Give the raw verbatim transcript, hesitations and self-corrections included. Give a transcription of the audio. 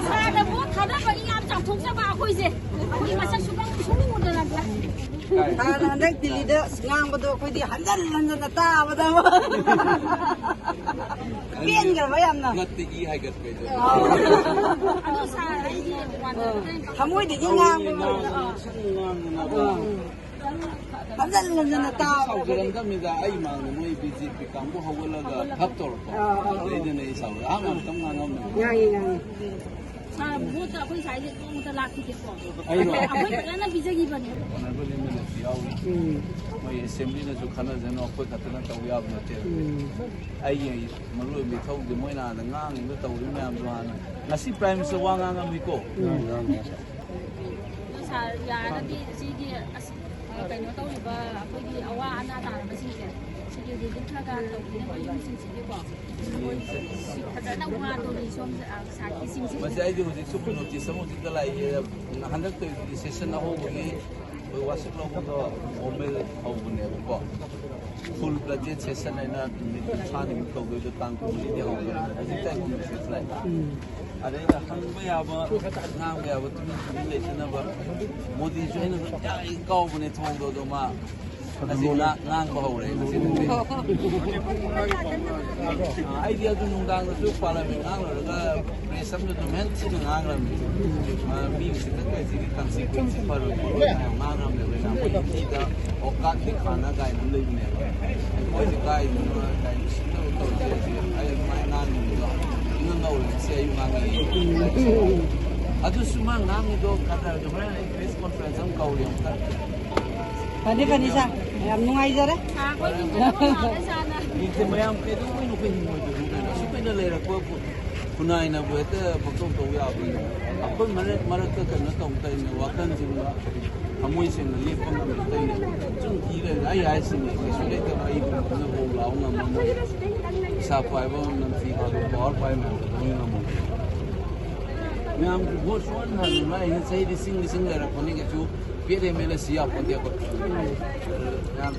ꯁꯥꯔꯕꯨ ꯊꯥꯗꯕꯒꯤ ꯌꯥꯝ ꯆꯥꯎꯊꯣꯛꯆꯕ ꯑꯩꯈꯣꯏꯁꯦ꯫ ꯑꯩꯈꯣꯏ ꯃꯁꯛ ꯁꯨꯛꯈꯪ ꯁꯨꯛꯎꯗꯅ꯫ ꯍꯥꯟꯅ ꯍꯟꯗꯛ ꯗꯤꯜꯂꯤꯗ ꯉꯥꯡꯕꯗꯣ ꯑꯩꯈꯣꯏꯗꯤ ꯍꯟꯖꯟ ꯍꯟꯖꯟꯅ ꯇꯥꯕꯗ ꯄꯦꯟꯈ꯭ꯔꯕ ꯌꯥꯝꯅ꯫ ꯅꯠꯇꯦ, ꯏ ꯍꯥꯏꯒꯠꯄꯩꯗꯣ꯫ ꯑꯗꯣ ꯁꯥꯔ, ꯑꯩꯗꯤ ꯋꯥꯟꯗ ꯊꯃꯣꯏꯗꯒꯤ ꯉꯥꯡꯕ ꯉꯥꯡꯉꯤ, ꯉꯥꯡꯉꯤ, ꯉꯥꯡꯉꯤ꯫ ꯍꯟꯖꯟ ꯍꯟꯖꯟꯅ ꯇꯥꯕ꯫ ꯁꯥꯎꯖꯔꯝꯗꯕꯅꯤꯗ, ꯑꯩ ꯃꯥꯡꯗ ꯃꯣꯏ ꯕꯤ ꯖꯦ ꯄꯤ ꯀꯥꯡꯕꯨ ꯍꯧꯒꯠꯂꯒ ꯊꯞ ꯇꯧꯔꯛꯄ꯫ ꯑꯥ, ꯑꯥ, ꯑꯥ꯫ ꯑꯗꯩꯗꯅꯦ ꯑꯩ ꯁꯥꯎꯔꯦ꯫ ꯑꯍꯥꯟꯕ ꯑꯃꯇꯪ ꯉꯥꯡꯉꯝꯃꯦ꯫ ꯉꯥꯡꯉꯤ, ꯉꯥꯡꯉꯤ꯫ ꯁꯥꯔ, ꯚꯣꯠꯇ ꯑꯩꯈꯣꯏ ꯁ꯭ꯋꯥꯏꯁꯦ ꯅꯣꯡꯃꯇ ꯂꯥꯛꯈꯤꯗꯦꯀꯣ꯫ ꯑꯩꯔꯣ? ꯑꯩꯈꯣꯏ ꯐꯖꯅ ꯄꯤꯖꯈꯤꯕꯅꯦ꯫ ꯑꯣꯅꯔꯦꯕꯜ ꯑꯦꯝ ꯑꯦꯜ ꯑꯦꯁꯨ ꯌꯥꯎꯔꯤ꯫ ꯎꯝ꯫ ꯃꯣꯏ ꯑꯦꯁꯦꯝꯕ꯭ꯂꯤꯅꯁꯨ ꯈꯟꯅꯖꯅꯨ, ꯑꯩꯈꯣꯏ ꯈꯛꯇꯅ ꯇꯧ ꯌꯥꯕ ꯅꯠꯇꯦ꯫ ꯎꯝ꯫ ꯑꯩꯒꯤ ꯃꯔꯨ ꯑꯣꯏꯕ ꯏꯊꯧꯗꯤ ꯃꯣꯏꯅ ꯑꯥꯗ ꯉꯥꯡꯉꯤꯕ ꯇꯧꯔꯤꯕ ꯃꯌꯥꯝꯗꯣ ꯍꯥꯟꯅ, ꯉꯁꯤ ꯄ꯭ꯔꯥꯏꯝ ꯃꯤꯅꯤꯁꯇꯔ ꯋꯥ ꯉꯥꯡꯉꯝꯃꯤꯀꯣ꯫ ꯎꯝ꯫ ꯑꯗꯣ ꯁꯥꯔ, ꯌꯥꯔꯒꯗꯤ ꯁꯤꯒꯤ ꯑꯁ, ꯑ, ꯀꯩꯅꯣ ꯇꯧꯔꯤꯕ ꯑꯩꯈꯣꯏꯒꯤ ꯑꯋꯥ ꯑꯅꯥ ꯇꯥꯔꯕꯁꯤꯡꯁꯦ, ꯁꯤꯒꯤ ꯔꯤꯂꯤꯐ ꯈꯔ ꯈꯔ ꯇꯧꯕꯤꯅꯕ ꯌꯨꯝꯁꯤꯡꯁꯤꯒꯤꯀꯣ꯫ ꯃꯣꯏ ꯐꯖꯅ ꯋꯥꯗꯣꯔꯤ ꯁꯣꯝ, ꯑ, ꯁꯥꯔꯒꯤ ꯁꯤꯡꯁꯦ꯫ ꯃꯁꯤ ꯑꯩꯗꯤ ꯍꯧꯖꯤꯛꯁꯨ ꯅꯣꯇꯤꯁ ꯑꯃ ꯍꯧꯖꯤꯛꯇ ꯂꯥꯛꯏ꯫ ꯍꯟꯗꯛꯇ ꯁꯦꯁꯟ ꯑꯍꯧꯕꯒꯤ ꯑꯩꯈꯣꯏ ꯋꯥꯁꯤꯞ ꯂꯧꯕꯗꯣ ꯐꯣꯔꯃꯦꯜ ꯍꯧꯕꯅꯦꯕꯀꯣ꯫ ꯐꯨꯜ ꯕ꯭ꯂꯖꯦꯠ ꯁꯦꯁꯟ ꯍꯥꯏꯅ ꯅꯨꯃꯤꯠ ꯀꯨꯟꯊ꯭ꯔꯥꯅꯤꯃꯨꯛ ꯇꯧꯗꯣꯏꯗꯣ ꯇꯥꯡ ꯀꯨꯟꯃꯔꯤꯗꯤ ꯍꯧꯗꯣꯏꯅꯦ꯫ ꯍꯧꯖꯤꯛ ꯇꯥꯡ ꯀꯨꯟꯃꯔꯤ ꯂꯥꯛꯑꯦ꯫ ꯎꯝ꯫ ꯑꯗꯩꯗ ꯍꯪꯕ ꯌꯥꯕ, ꯉꯥꯡꯕ ꯌꯥꯕ ꯇꯨꯃꯤꯟ ꯇꯨꯃꯤꯟ ꯂꯩꯇꯅꯕ ꯃꯣꯗꯤꯁꯨ ꯑꯩꯅ ꯌꯥꯔꯤ ꯀꯥꯎꯕꯅꯦ ꯊꯣꯡꯗꯣ, ꯑꯗꯣ ꯃꯥ ꯉꯁꯤ ꯉꯥ-, ꯉꯥꯡꯕ ꯍꯧꯔꯦ ꯉꯁꯤ ꯅꯨꯃꯤꯠ꯫ ꯑ, ꯑꯩꯗꯤ ꯑꯗꯨ ꯅꯨꯡꯗꯥꯡꯗꯁꯨ ꯄꯥꯔꯂꯃꯦꯟ ꯉꯥꯡꯂꯨꯔꯒ ꯄ꯭ꯔꯦꯁ ꯑꯃꯁꯨ ꯑꯗꯨꯝ ꯍꯦꯟꯅ ꯊꯤꯅ ꯉꯥꯡꯈ꯭ꯔꯕꯅꯤ꯫ ꯑ, ꯃꯤ ꯈꯤꯇꯪ ꯀꯩꯁꯤꯗꯤ ꯀꯟꯁꯤꯀ꯭ꯋꯦꯟꯁ ꯐꯔꯣꯏ ꯈꯣꯠꯂꯣꯏ ꯌꯥꯝ ꯉꯥꯡꯈ꯭ꯔꯕꯅꯦꯕ꯫ ꯑꯩꯈꯣꯏ ꯍꯤꯟꯗꯤꯗ ꯑꯣꯀꯥꯠ ꯗꯤꯈꯥꯅ ꯀꯥꯏꯅ ꯑꯃ ꯂꯩꯕꯅꯦꯕ꯫ ꯃꯣꯏꯁꯦ ꯀꯥꯏꯗꯅꯣ ꯀꯥꯏꯅ ꯁꯤꯟꯅꯕ ꯇꯧꯔꯤꯁꯦ꯫ ꯑꯩ ꯑꯗꯨꯃꯥꯏꯅ ꯉꯥꯡꯉꯤꯗꯣ ꯏꯉꯝ ꯉꯧꯔꯦ ꯉꯁꯤ ꯑꯌꯨꯛ ꯉꯥꯡꯉꯛꯑꯦ꯫ ꯑꯗꯨꯁꯨ ꯃꯥ ꯉꯥꯡꯉꯤꯗꯣ ꯀꯗꯔꯗꯣ ꯍꯣꯔꯦꯟ ꯑꯩ ꯄ꯭ꯔꯦꯁ ꯀꯣꯟꯐ꯭ꯔꯦꯟꯁ ꯑꯃ ꯀꯧꯔꯦ ꯑꯃꯨꯛꯇ꯫ ꯐꯅꯤ, ꯐꯅꯤ, ꯁꯥꯔ꯫ ꯌꯥꯝ ꯅꯨꯡꯉꯥꯏꯖꯔꯦ꯫ ꯃꯤꯁꯦ ꯃꯌꯥꯝ ꯀꯩꯗꯧꯕꯩꯅꯣ ꯑꯩꯈꯣꯏ ꯍꯤꯡꯉꯣꯏꯗꯣꯏꯅꯣ ꯀꯩꯅꯣ? ꯑꯁꯨꯛ ꯀꯨꯏꯅ ꯂꯩꯔꯛꯄ ꯈꯨꯟꯅꯥꯏꯅꯕꯨ ꯍꯦꯛꯇ ꯄꯪꯇꯧ ꯇꯧ ꯌꯥꯕ꯭ꯔꯥ? ꯑꯩꯈꯣꯏ ꯃꯔꯛ ꯃꯔꯛꯇ ꯀꯩꯅꯣ ꯇꯧ ꯇꯧꯔꯤꯅꯦ, ꯋꯥꯈꯜꯁꯤꯡꯗ ꯊꯃꯣꯏ ꯁꯦꯡꯅ ꯂꯦꯞꯄ ꯉꯝꯗ ꯇꯧꯔꯤꯅꯦ꯫ ꯁꯨꯝ ꯊꯤ ꯂꯩꯔꯦ꯫ ꯑꯩ ꯍꯥꯏꯁꯤꯅꯤ, ꯀꯩꯁꯨ ꯂꯩꯇꯕ ꯑꯩ ꯀꯩꯅꯣ ꯍꯣꯡ ꯂꯥꯎ ꯉꯝꯃꯝꯃꯣꯏ꯫ ꯄꯩꯁꯥ ꯄꯥꯏꯕ ꯅꯝꯊꯤ ꯈꯥꯗꯣ ꯄꯋꯥꯔ ꯄꯥꯏ ꯃꯌꯥꯝꯗꯣ ꯂꯣꯏ ꯉꯝꯃꯝꯃꯣꯏ꯫ ꯃꯌꯥꯝꯒꯤ ꯚꯣꯠ ꯁꯨꯍꯟ ꯍꯟꯅꯤꯡꯕ ꯑꯩꯅ ꯆꯍꯤ ꯂꯤꯁꯤꯡ ꯂꯤꯁꯤꯡ ꯂꯩꯔꯛꯄꯅꯤ, ꯀꯩꯁꯨ ꯄꯦꯠ ꯑꯦꯝ ꯑꯦꯜ ꯑꯦ ꯁꯤ ꯌꯥꯄꯣꯟꯇꯦ ꯑꯩꯈꯣꯏ꯫ ꯃꯌꯥꯝ